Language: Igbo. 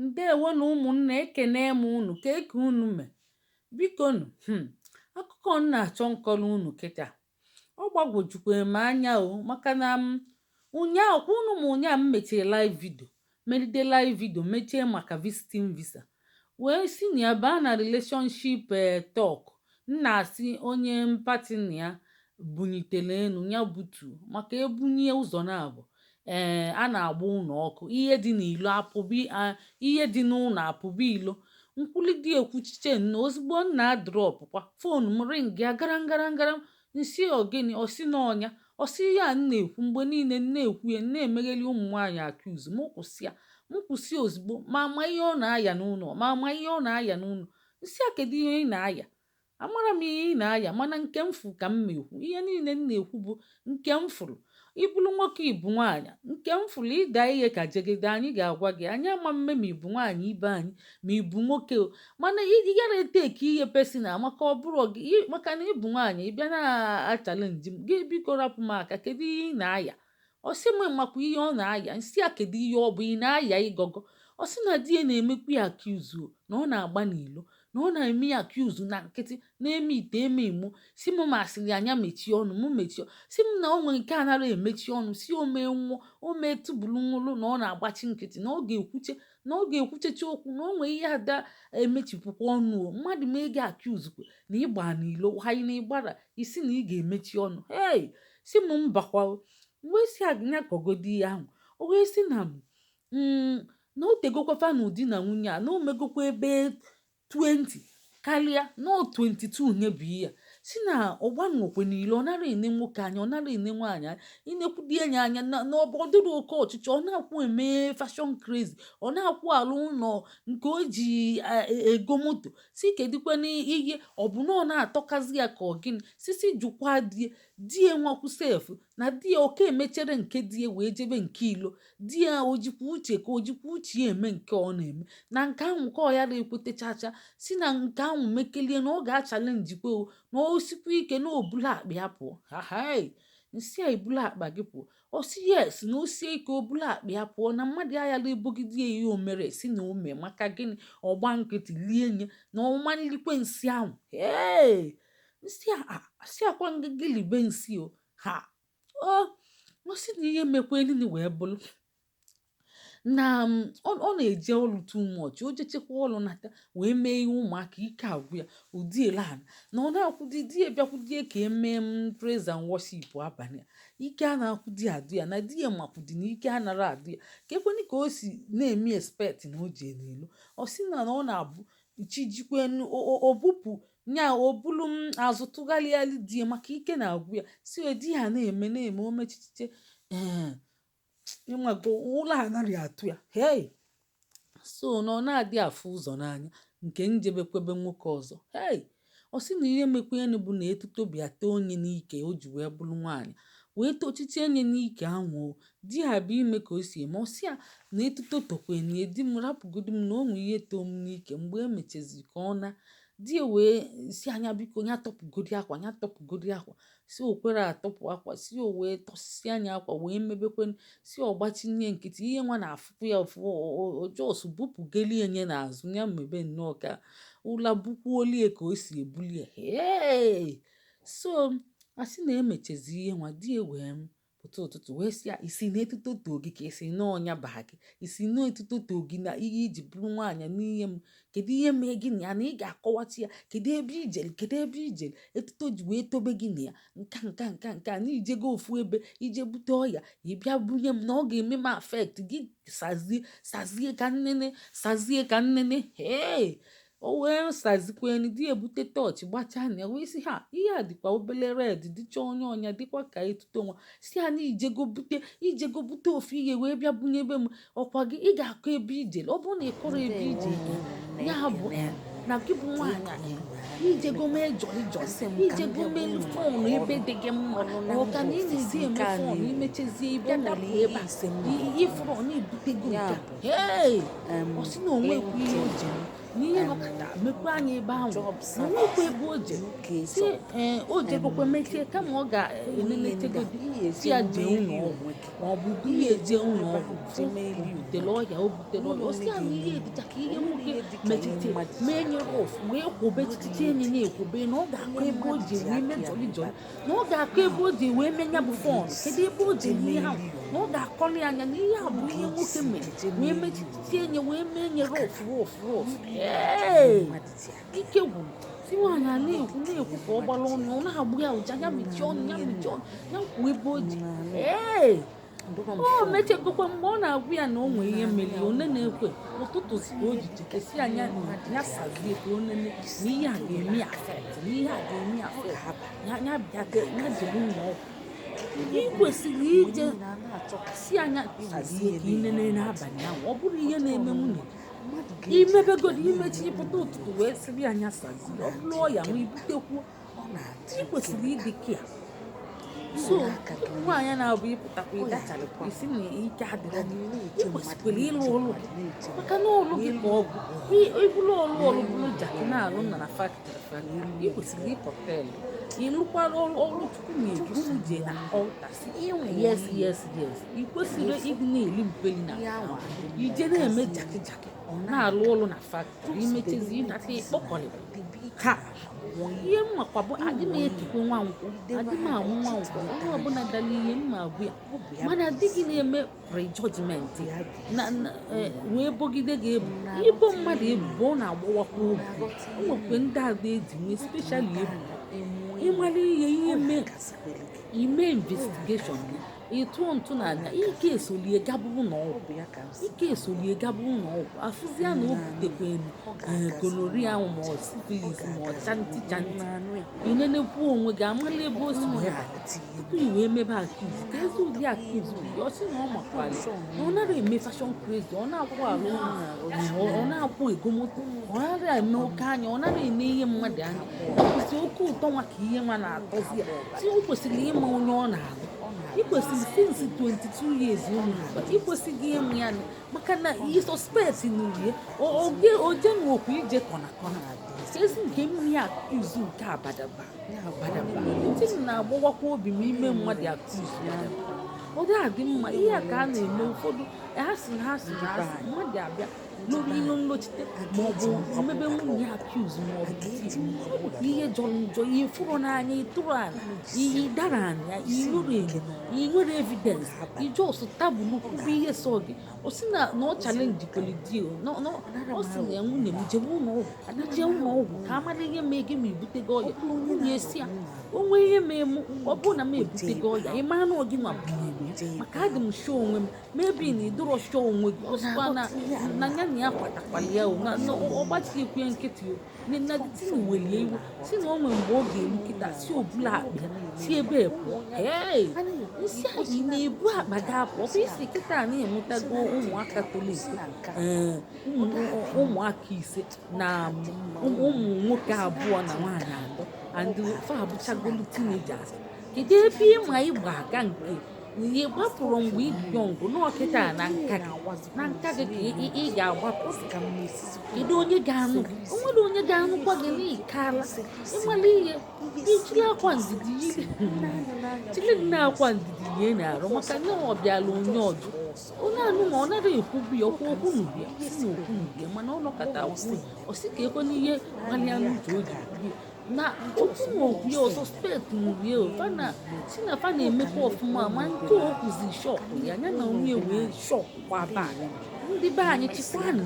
Ǹdeèwonù ụmụ̀nnà, ekène m unù. Kà ekè unu mè? Bikonu, akụkọ m na-achọ nkọlụ unu kịta, ọ gbagwojukwere m anya o, maka na m ụnyaahụ kwa unu ma ụnyaahụ m mechie live video, melite live video mechie maka visiting visa, wee si na ya baa na relationship talk. M na-asị onye mpati na ya bunyitere enu ya butuo, maka ebunye ụzọ na-abụ ee a na-agba ụlọ ọkụ, ihe dị n'ilo apụbi, ihe dị n'ụlọ apụba ilo. Nkwulidi ekwuchiche nna, ozugbo m na-adrop kwa, phone m ring ya gara ngara ngara. Nsi ogini? Osi n'ọnya osi ya m na-ekwu mgbe niile, m na-ekwu ya, m na-emegheli ụmụ nwaanyị accuse. M kwụsị ya, m kwụsị ozugbo. Ma ama ihe ọ na-aya n'ụlọ, ma ama ihe ọ na-aya n'ụlọ. Nsị a, kedu ihe ị na-aya? Amara m ihe ị na-aya, mana nke m fụ ka m na-ekwu. Ihe niile m na-ekwu bụ nke m fụrụ. Ịbụrụ nwoke, ịbụ nwaanyị, nke m fụrụ ịda ihe ka jegede anyị ga-agwa gị. Anyị ama mme ma ịbụ nwaanyị ibe anyị, ma ịbụ nwoke o, mana ị gara eteki ihe personal, maka ọ bụrụ gị, maka na ịbụ nwaanyị, ị bịa na-achallenge m gị. Biko rapụ m aka. Kedu ihe ị na-aya? Ọ sị m makwa ihe ọ na-aya. Nsị a, kedu ihe ọ bụ ị na-aya ịgọgọ? Ọ sị na di ya na-emekwa ya accuse na ọ na-agba n'ilo, na ọ na-eme ya accuse na nkịtị, na-eme ite eme imo. Si m masịrị anya mechie ọnụ, m mechie. Si m na o nwere nke anara emechi ọnụ, si o mee nwụọ, o mee tụbụrụ nwụrụ, na ọ na-agbachi nkịtị, na ọ ga-ekwuche, na ọ ga-ekwuchecha okwu, na o nwee ihe ada emechipụkwa ọnụ. O mmadụ ma ego accuse kwe na ịgba n'ilo wanyị na ịgbara isi na ị ga-emechi ọnụ. Hey, si m mbakwa. Mgbe si anya kọgodi ihe ahụ, o wee sị na na o tegokwafa n'ụdị na nwunye a, na o megokwa ebe 20 karịa na 22 nye bụ ihe si na ọgbanwekwe niile. Ọ nara ene nwoke anya, ọ nara ene nwaanyị anya, inekwudi enyi anya na ọ dịrị oke ọchịchị. Ọ na-akwụ eme fashion crazy, ọ na-akwụ alụ ụlọ nke o ji ego moto. Si kedikwe n'ihe ọ bụ na ọ na-atọkazi ya ka ọ gịnị? Sisi jụkwa die, die nwakwu sef na di ya oke emechere nke di ya wee jebe nke ilo. Di ya o jikwa uche ka o jikwa uche ya eme nke ọ na-eme na nke ahụ ka ọ yara ekwete chacha. Si na nke ahụ mekelie na ọ ga-achallenge kwe o, na o sikwa ike na obula akpa ya pụọ. Ahai, nsị a, ebula akpa gị pụọ? Ọ sị yes, na o sie ike obula akpa ya pụọ, na mmadụ ayala ebogide ya ihe o mere. Si na o mee maka gịnị? Ọgba nkịtị lie nye na ọma nlikwe nsị ahụ. Ee, nsị a asị akwa ngịgị libe nsị o ha. Ọ sị na ihe mekwenini wee bụrụ na ọ na-eje ọlụ too much. O jechekwa ọlụ nata wee mee ihe ụmụaka, ike agwụ ya ụdị ele ana na ọ na-akwụdi di ya bịakwudie ka emee m praise and worship abalị a. Ike a na-akwụdi adụ ya, na di ya makwụdi na ike anara adụ ya, ka ekwene ka o si na-eme expect na o jee n'ilo. Ọ sị na ọ na-abụ chi jikwenu obupụ nya obulu m azụ tụgharịalị di ya, maka ike na-agwụ ya. Si di ya na-eme na-eme o mechiche, ee, ịmago ụlọ anaghị atụ ya. Hey, so na ọ na-adị afụ ụzọ n'anya nke njebekwebe nwoke ọzọ. Hey, ọ sị na ihe mekwenụ bụ na etuto bịa too onye n'ike, o ji wee bụrụ nwaanyị wee tochiche enye n'ike ahụ o di ya bụ ime ka o si eme. Ọ sị ya na etuto tokwe na di m rapụgodu m, na o nwee ihe too m n'ike. Mgbe emechezi ka ọ na di ya wee si anya, biko ya tọpụgodi akwa, ya tọpụgodi akwa. Si o kwere atọpụ akwa, si o wee tọsisi anya akwa wee mebekwe. Si ọgbachinye nkịtị, ihe nwa na-afụkwu ya ụfụ ojos bupụgeli enye n'azụ ya, mebe nnọọ ka ụla bukwuolie ka o si ebulie. Hey, so asị na emechezi ihe nwa, di ya wee pụta ụtụtụ wee sị ya, isi na etuto too gị, ka isi na ọnya baa gị, isi na etuto too gị na ihe iji bụrụ nwaanyị n'ihe m, kedu ihe mee gị na ya, na ị ga-akọwata ya? Kedu ebe ijere? Kedu ebe ijere etuto ji wee tobe gị na ya? Nka nka nka nka na ijego ofu ebe ije bute ọya, ị bịa bunye m, na ọ ga-eme m affect gị. Sazie, sazie ka nnene, sazie ka nnene. Hey, o wee sazikwenu, di ebute tọọchị gbachaa na ya, wee sị ha ihe a dịkwa obele red, dịcha onye ọnya, dịkwa ka etuto nwa. Si ha na ijego bute, ijego bute ofu ihe wee bịa bunyebe m ọkwa gị. Ị ga-akọ ebe ijele. Ọ bụrụ na ị kọrọ ebe ije, ya bụ na gị bụ nwaanyị ijego mee jolly jolly, ijego mee fun ebe dị gị mma. Ọka na ị na-ezi eme fun, imechezie ịbịa dapụ ebe a, ifuru ọ na-ebutego nke a. Hey, ọ sị na onwekwu ihe o ji. Na ihe nọkọta mekwa anya ebe ahụ Job na onwekwa service, ebe o je UK si job. ee, o jegokwe mechie, kama ọ Ụmụ ihe ndị a ga-enenechegodi ị si ya ga-eje jee meeli ụlọ ọgwụ onwe gị. ma ọ bụ Ị buru ya ga-eje jee ụlọ ebe ọgwụ ahụ fụ jee o meeli onwe butere gị. ọya, o butere ọya. Onwere O si onye ya na ga-eme ihe gị. dịcha ka ihe Onwere nwoke ihe dịka ihe mechite mmadụ ji mee aka nye ya. rough wee kwụbe Onwere chichichi ihe enyi ya dịka ekwube na ọ ga-akọ ihe ebe o mmadụ ji ji wee mee aka ya jolly jolly, mebara. na ọ ga-akọ ebe o ji wee mee ya bụ Unu fọn, ga-ejisi kedu ebe o ike ji jee eme ihe ahụ, meeli na onwe ọ ga-akọrọ ya anya na ihe a Unu bụ ihe nwoke ga-ejisi mere ike jee wee meeli mechichichi onwe enyi wee mee nye maka rough rough rough. onwere ihe dịka ihe Ee, mmadụ ji aka ya. ike gwụrụ si nwaanyị a Onwere ihe na-ekwu dịka na-ekwu ihe ka ọ mmadụ gbara ji ọnụ, ọ aka ya. na-agbụ ya ụja, ya Unu mechie na-anụ ọnụ, ya ihe m mechie ọnụ, na-ekwu? ya kwuo ebe o Unu ji. na-anụ ya? Ee, Adịrọ m o sure ma mechegokwa mgbe ọ na-agwa ya na o unu nwee ihe na-anụ mere ya ya, one ụmụnne. na-ekwe ụtụtụ si ka o Ihe ji dịka chekesi ihe anya mmadụ ya ji aka sazie ya. ka o nene na Jisi ihe a ike were ga-eme ya aka gị. affect, na ihe a ga-eme ya Ọ affect ga-aba. ya, ya bịa Ọ ya ga-agazi. jebe ụlọ ọgwụ. Ihe Ị bụ na kwesịrị mgbe ije niile a na-achọ ka si anya iwere sazie ihe ka ị na-eme nene mmadụ. n'abalị ahụ, ọ bụrụ Ọ ihe dịrọ na-eme mma. nwunye Mmadụ ga-eji aka ya imebegodi na-eme imechi ịpụta nwunye ụtụtụ ya wee ife. sịrị anya Ọ sazie, ọ na-adị bụrụ ọya oke ma mkpa. ibutekwuo. Ọ na-adị Ị oke kwesịrị mkpa. ịdị kia so Iwere aka gị ụmụ mee nwaanyị na-abụ ịpụtakwa ọ ya ịdacharịkwa adịkwa isi na ike adịrọ than gị. ị Ị na-eche mmadụ kwesịkwara ịlụ na-eche ọlụ mmadụ gị na-eche maka mmadụ na ọlụ gị wee ka luo ọ bụ mgbe ọnwụ ịbụrụ ọlụ wee ọlụ luo bụrụ mgbe jaki ọnwụ na-alụ na na factory wee ị luo kwesịrị mgbe ịkọtelụ ịlụkwara ọrụ ọrụ Chukwu na-eji just unu jee na nwụọ altar si ịnwụ yes ihe yes yes. Ị kwesịrị efu ịdị na-eli mpeli na ihe ahụ adị mma ije ọ na-eme gazie jaki jaki ọ na-alụ na-aga ọrụ na factory just imechezi debe ịnata metụ isi ịkpọkọrị n'ala debe ike ha. n'ala nwụọ Ihe ihe mmakwa bụ adị m ịnwụọ ihe etukwe nwa nkwụ, idebe adị m anya amụ nwa nkwụ, ichitulata onye anya ọbụla dara ihe mma agwụ ya, ọ bụ ya mana bụ di gị isi na-eme ọ prejudgment bụ ya bụ na isi na ụmụnne wee bogide gị ebu unu ibo na-aghọta mmadụ ihe m ebubo, ọ na-ekwu? na-agbawakwa Unu obi. na-aghọta O ihe m nwekwe na-ekwu? ndị ada eji nwee Ọ dị specially maka ebubo na ịmụọ ihe ịmara ihe ọ ihe mee ya-agazikwelu gị ime ọ investigation ya-agazi gị ịtụọ ntụ ọ n'ala ike ya-agazi esolie gaba ụlọ ọ ọgwụ bụ ya ka m si ike ka m gwa esolie gaba ụlọ ọgwụ afụzia unu na o na-anụ ya butekwenu ọ ga-agazi gonorrhea ahụ ma ụmụnne ọ ọ syphilis ma ọ ga-agazi chanti unu chanti na-anụ ya inenekwu onwe gị amala ebe o si unu wee bata na-aghọta ihe m tupu i wee na-ekwu mebe accuse unu ka ezi ụdị na-aghọtakwa ihe m accuse bụ na-ekwu ọ sị na ọ adịrọ m makwali sure na na ọ unu nara eme na-aghọta fashion crazy, ọ na-akwụ ọ alụ bụrụ na unu na-aghọta ọ ihe ọ m na-akwụ na-ekwu ego moto, unu ọ nara eme ga-agbakwa oke mbọ anya, ọ nara ene ihe unu mmadụ anya, ga-agba ọ ọbara bụzi oke ụtọ nwa ka ihe nwa unu na-atọzi ya ga-agba si ọbara o kwesịrị ịma onye ọ na-alụ. ọ Ị na-adị kwesịrị ezigbote since mkpa 22 years ọ unu nụba na-adị ị kwesịghị ezigbote ịmụ mkpa ya nụ maka na ọ ị na-adị suspect ezigbote nụrie mkpa oge ezigbote oje nwokwu ije kọna ọ kọna na-adị ka ezi ezigbote nke mkpa mmiri accuse nke abadaba ya bụ onye badaba nwere ntị ntị m na-agbawakwa obi ma onye ime mmadụ nwere ntị accuse ya badaba nụ ọ dị adị mma onye ihe a nwere ka a ntị na-eme ya nụ ụfọdụ ha sị na ha sị ndị na be ha sị anyị mmadụ abịa ndị lụrụ be ilo anyị nlochite a ma ọ ga-eji bụ mgbagbu mmebe gara nwunye ọgụ accuse ma ọ a bụ di ga-eji ọ mgbagbu bụkwa gara ihe ọgụ jọrọ njọ ihe fụrụ biko n'anya ịtụrụ ala unu ihe jisie dara anya jisie inwere ike enyo n'ọrụ inwere ọ evidence ga-abara ijos tabulu ọ kwube ihe ga-adị sọ unu gị na ọ mma sị na na ọ ezigbo chalenji ka kwere m di o anara ọ m sị na ya aghọgbu nwunye m unu jebe aghọgbu ụlọ ọgwụ anara jee m ụlọ aghọgbu ọgwụ ka unu amara ihe mee gị ma ibutego ọ ọya bụrụ onye nwunye si ya na-aghọgbu unu o aghọgbu nwee ihe mee mụ unu ọ bụrụ na m ga-ekweta ebutego ebe ọya ị ahụ mara na ọ gị nwa unu bunyere ya ga-ekweta ebe maka adị ahụ m sure onwe m maybe na ịdụrọ sure onwe gị ọ unu sịkwa na na-aghọta ihe a m na ya na ya na-akọwa kwatakwala ya o na adịrọ m na sure na ọ unu gbachiekwe na-aghọta nkịtị o na na adịrọ m tin sure na welie unu iwe si na-aghọta na o nwere mgbe ọ ga-eru unu kịta si na-aghọta obula ihe akpa oge ya niile si mgbe ebe ụmụ pụọ onye ee a na-ekwu nsị a ị ịkwụsị na na-ebu ntị akpa nke gị a apụ ọ bụ kwụsị na isi nke kịta a na kwụsị ịmụtago na ntị nke ụmụaka a toro kwụsị eto na nke a ee ọ ga-adị mma ụmụaka ise ọ na ga-adị mma ụmụ ụmụnne nwoke kwụsị na abụọ na ntị nke nwaanyị a atọ ọ and ga-adị fa kwụsị na abụchagolu nke a teenagers kedu kwụsị ebe na ntị ịma nke ịgba a aga nke ihe ọ gbapụrụ mgbe sọfọ ị dị m young n'ọkịta na ihe nka gị na-awazikwa na m nka isi gị ka na-eri ị m isi ga-agbapụ ọ dị ka m na-esizikwa kedu na onye ga-anụ gị sere o isi nwere onye m ga-anụkwa ihe gị sie na ike ịkala sere isi m ịmala ihe ihe sie ijiri ike akwa sere ndidi isi yiri m n'anya n'anya jiri bụ nne onye akwa isi ndidi yie na-arụ ofe maka ọsọ na ọ bịala kwara onye just ọjụ gba ọsọ onye anụ ma ọ nara ekwubu ya ọ okwu ka m okwu si nubia ihe si na sikwere okwu ike nubia mana ọ nọkọta mgbanwe kwuo ọsọ ọ sị ka ekwe n'ihe ịfụnanya gbalịa ihe n'uche o ji aka aga kwuo na just okwu na okwu ya mgbanwe ọsọ ọzọ spek nubia ọ bụ ihe m fana na-eme si na fa ọ ka na-emekwa m ọfụma mekwa ma unu nke obere o kwuzi anya ka shọpụ m ya ya mekwa na unu onwe obere wee anya shọpụ kwa bak ndewo ndị be anyị emesịa chịkwanụ.